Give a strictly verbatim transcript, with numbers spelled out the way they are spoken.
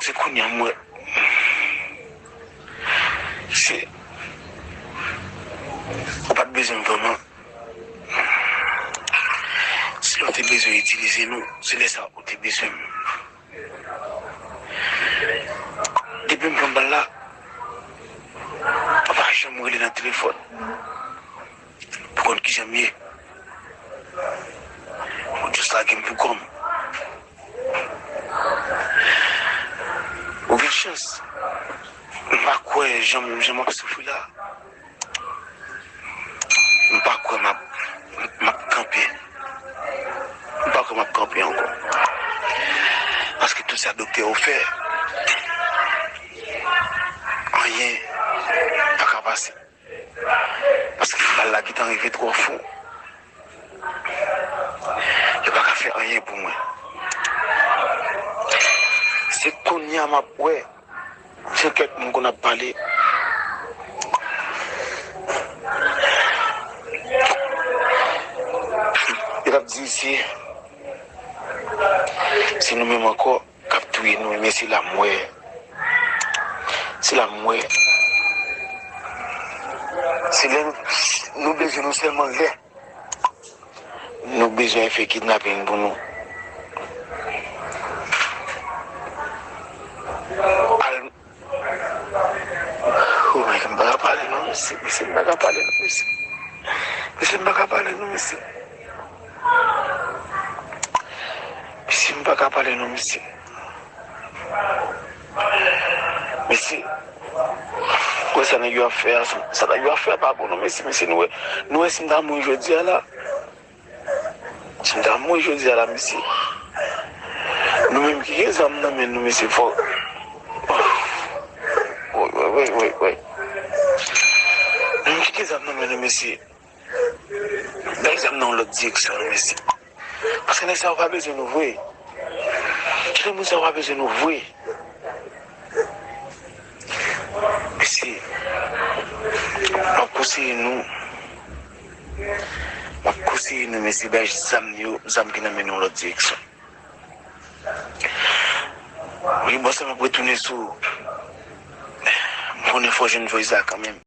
Se kounye a m wè. Se, ou pa t bezwen m vrèman. Si w te bezwen itilize nou, se lè sa ou te bezwen m. Depi m pran bal la, ou pa janm rele nan telefòn pou konn kijan m ye. Ou just lage m pou kò m. Ou gen chans. M pa kwè jan m, jan m ap soufri la. M pa kwè m ap, m ap kanpe. M pa kwè m ap kanpe ankò. Paske tout sa doktè yo fè, anyen pa ka pase. Paske bal la gentan rive twò fon. Yo pa ka fè anyen pou mwen. Se kounye a m ap wè. Jan kèk moun konn ap pale. Yo t ap di se, se nou menm ankò k ap touye nou, men se la m wè. Se la m wè. Se lè nou, nou bezwen nou sèlman lè. Nou bezwen fè kidnaping pou nou. Al. Oh my God, m pa ka pale non, mesye. Mesye, m pa ka pale non, mesye. Mesye, m pa ka pale non, mesye. Mesye, m pa ka pale non, mesye. Mesye, wè sa nèg yo ap fè a, sa nèg yo ap fè a pa bon non, mesye, mesye, nou wè, nou wè si m ta mouri jodi a la, si m ta mouri jodi a la, mesye, nou menm ki gen zam nan men nou, mesye, fò, woy, woy, woy, woy, woy. Nou menm ki gen zam nan men nou, mesye, bay zam nan yon lòt direksyon, mesye. Paske nèg sa yo pa bezwen nou vre. Tout moun sa yo pa bezwen nou vre. Mesye, m ap konseye nou. M ap konseye nou, mesye, bay zam yo, zam ki nan men nou, lòt direksyon. Wi, bòs la, m ap retounen sou. M konnen fò jwenn Joyce la kanmenm.